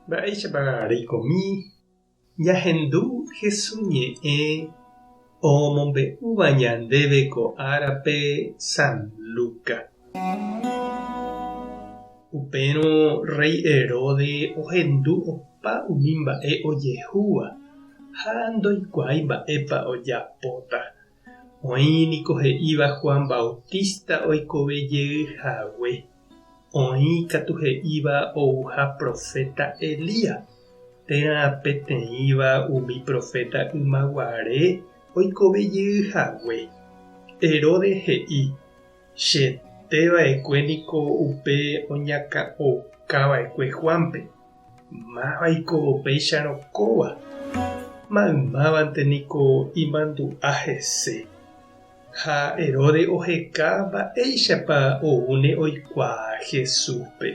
Mba'éichapa reikomi ñahendu Hesu ñe'ẽ omombe'úva ñandéve ko árape San Luca. Upérõ rréi Herodes ohendu opa umi mba'e ojehúva ha ndoikuaái mba'épa ojapóta. Oĩ niko he'íva Juan Bautista oikove jey hague. Oĩ katu he'íva ouha proféta Elías, térã peteĩva umi proféta ymaguare oikove jey hague. Herodes he'i, Chete va'ekue niko upe oñakã'ouka va'ekue Juánpe. Mávaiko upéicharõ kóva? Maymávante niko imandu'a hese. Ha Herodes oheka mba'éichapa oúne oikuaa Jesúspe.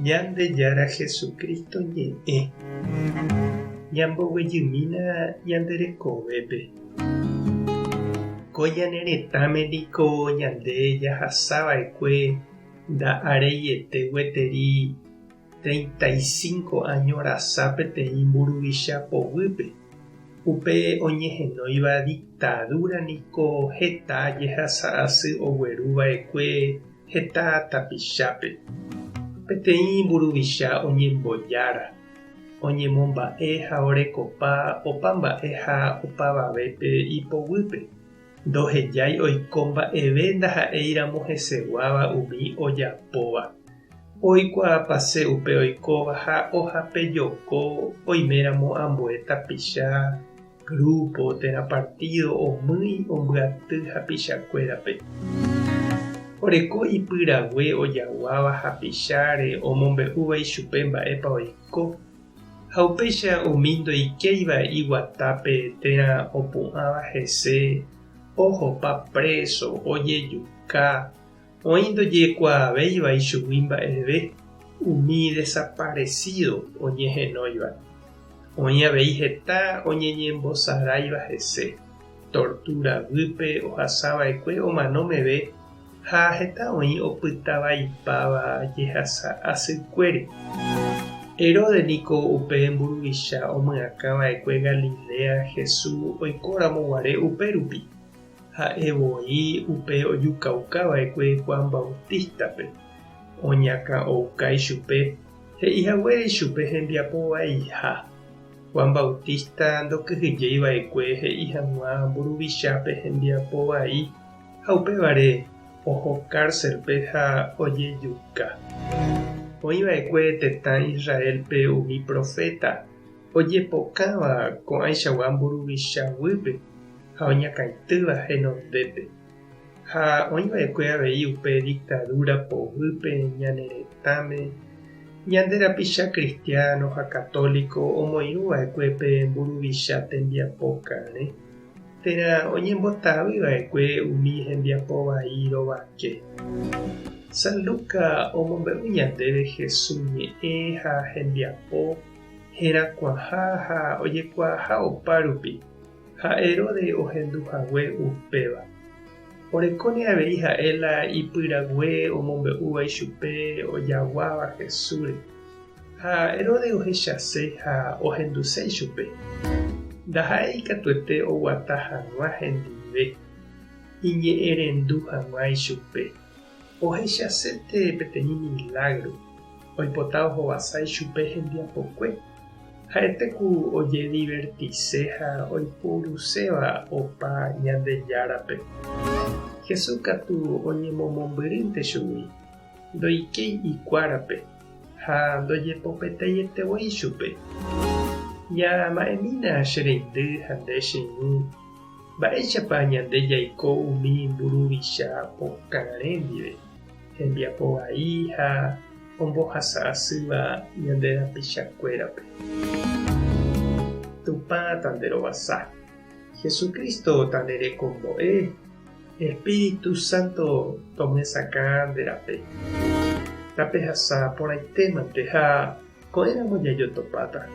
Ñandejára Jesucristo ñe'ẽ. Ñamboguejymína ñande rekovépe. Ko ñane retãme niko ñande jahasa va'ekue nda'areiete gueteri 35 áño rasa peteĩ mburuvicha poguýpe. Upe oñehenóiva dictadura niko heta jehasa asy ogueru va'ekue heta tapichápe. Peteĩ mburuvicha oñembojára, oñemomba'e ha orekopa opa mba'e ha opavavépe ipoguýpe. Ndohejái oiko mba'eve ndaha'éiramo heseguáva umi ojapóva. Oikuaapase upe oikóva ha ohapejoko oiméramo ambue tapicha, grúpo térã partído omýi ombyaty hapichakuérape. Oreko ipyrague ojaguáva hapicháre omombe'úva ichupe mba'épa oiko. Ha upéicha umi ndoikéiva iguatápe térã opu'ãva hese ohopa préso, ojejuka, oĩ ndojekuaavéiva ichugui mba'eve, umi desaparecido oñehenóiva. Oĩ avei heta oñeñembosaráiva hese, tortura guýpe ohasava'ekue omano meve ha heta oĩ opytavaipáva jehasa asykuére. Herodes niko upe mburuvicha omyakã va'ekue Galilea Jesús oikóramo guare upérupi. Ha'e voi upe ojukauka va'ekue Juan Bautístape, oñakã'ouka ichupe, he'i haguére ichupe hembiapo vaiha. Juan Bautista ndokyhyjéi va'ekue he'i hag̃ua mburuvichápe hembiapo vai ha upévare oho kárselpe ha ojejuka. Oĩ va'ekue tetã Israélpe umi proféta ojepokãva ko'ãichagua mburuvicha guýpe ha oñakãitýva henondépe. Ha oĩ va'ekue avei upe diktadúra poguýpe ñane retãme, ñande rapicha kristiáno ha katóliko omoirũ va'ekue pe mburuvicha tembiapo karẽ, térã oñembotavy va'ekue umi hembiapo vai rovake. San Lucas omombe'u ñandéve Jesús ñe'ẽ ha hembiapo herakuãha ha ojekuaaha opárupi. Ha Herodes ohendu hague upéva. Orekóne avei ha'e la ipyrague omombe'úva ichupe ojaguáva Jesúsre. Ha Herodes ohechase ha ohenduse ichupe. Ndaha'éi katuete oguata hag̃ua hendive, iñe'ẽrendu hag̃ua ichupe. Ohechasete peteĩ milágro, oipota ohovasa ichupe hembiapokue. Ha'ete ku ojedivertise ha oiporuséva opa Ñandejárape. Jesús katu oñemomombyrýnte chugui, ndoikéi ikuárape ha ndojepopeteiete voi chupe. Ñama'ẽmína che reindy ha nde che irũ, mba'éichapa ñande jaiko umi mburuvicha pokãre ndive, hembiapo vai ha ombohasa asýva ñande rapichakuérape. Tupã tanderovasa. Jesucristo tanerekombo'e, Espíritu Santo tomyesakã nde rape. Tapehasa porãitémante ha ko'ẽramo jajotopáta.